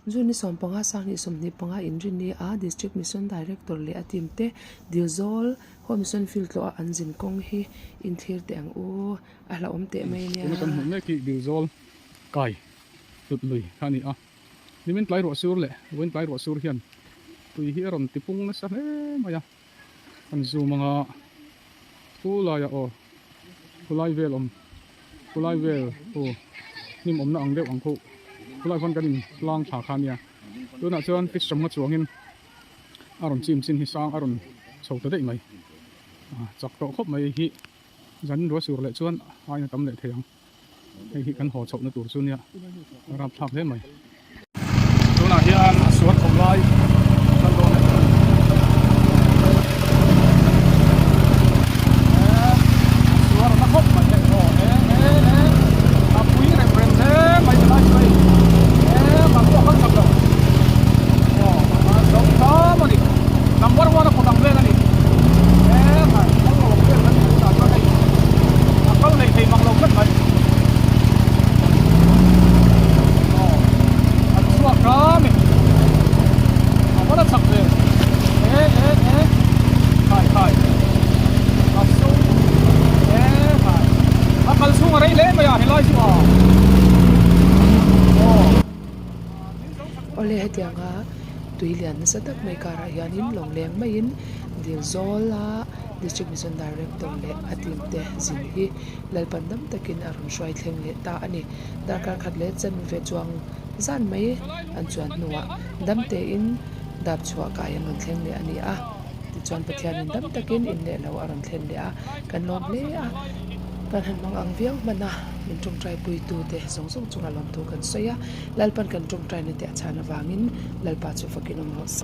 June ni 15 sanghnih 25 inrinni a District Mission Director leh a team te Dilzawl Home Mission Field tlawh a an zin kawng hi in thlir teh ang u, a hlauhawm teh mai nia. Tuna kan hmuh mek hi Dilzawl kai hlut lui kha a ni a, nimin tlai ruah sur leh vawiin tlai ruah sur hian tui hi a rawn ti pung nasa hle mai a, kan zoom anga khu laiah aw khulai vel awm khulai vel aw hnim awmna ang deuh ang khuh khulai khuan kan in hlang thla kha ania tunah chuan fish sawmnga chuangin a rawn chim chin hi sang a rawn chho ta daih mai chak tawh khawp mai hi zan ruah sur leh chuan aina tam leh thei ang. Hei hi kan haw chhohna tur chu nia a rapthlak hle mai. Tunah hian a suar chho lai kan dawn a ni. A suar na khawp mai hei aw e e e a pui rem rem hle mai ti lai chu hei e mang pawh a kal chak lo aw a zo hram a ni number one a kawt ang vel a ni e khai kal lo ang vel kan ni tunah chuan hei. A kal neih thei mang lo tlat mai. Aw, an chhuak hram e. A va la chak ve. E e e. Khai khai. A sum. E khai. A kal chhung a rei hle mai a helai chu a. Aw. Awle hetianga tui lian nasa tak mai karah hianin lawngleng maiin dil zawl a District Mission Director leh a team te zin hi Lalpan dam takin a rawn hruai thleng leh ta a ni. Darkar khat leh chen ve chuang zan mai an chuan hnuah dam tein dap chhuah kai an rawn thleng leh a ni a. Tichuan Pathianin dam takin in leh lo a rawn thlen leh a, kan lawm hle a, kan han hmang ang viau hman a, min tawngtai puitute zawng zawng chunga lawmthu kan sawi a, Lalpan kan tawngtaina te a chhan avangin Lalpa chu fakin awm rawh se.